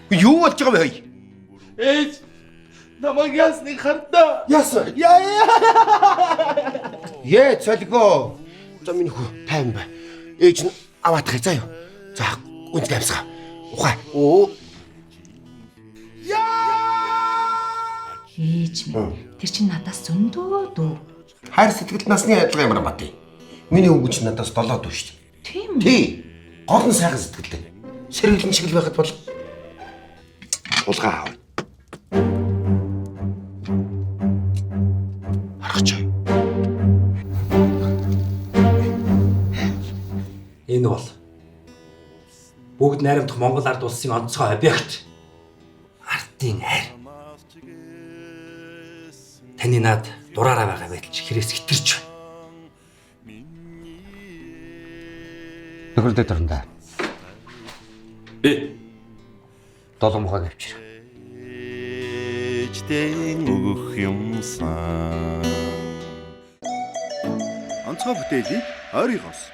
Юу болж байгаа вэ? Ээж намайг яасныг хардаа. Яасан? Яа яа. Ээ цолгоо. За миний хүү тайван бай. Ээж нь аваадах заа юу. За үнцгээ амсгаа. Ухаа. Оо. Ээж минь тэр чинь надаас зөндөө дүү. Хайр сэтгэл насны адилхан ямар бат. Миний хөнгөн чинь надаас 7 дүү шүү дээ. Тийм үү? Тий. Гол нь сайхан сэтгэлтэй. Сэргэлэн чиглэл байхад бол тулгаа аав. Харгач. Энэ бол бүгд найрамдах Монгол ард улсын онцгой объект. Ардын айр. Таны над дураараа байгаа байдал чи хэрээс хитэрч байна. Нөхөр дээр дурандаа. Э Долон мухаг авчир. Ээждээ өгөх юмсан. Онцгой бүтээлийг ойрынхоос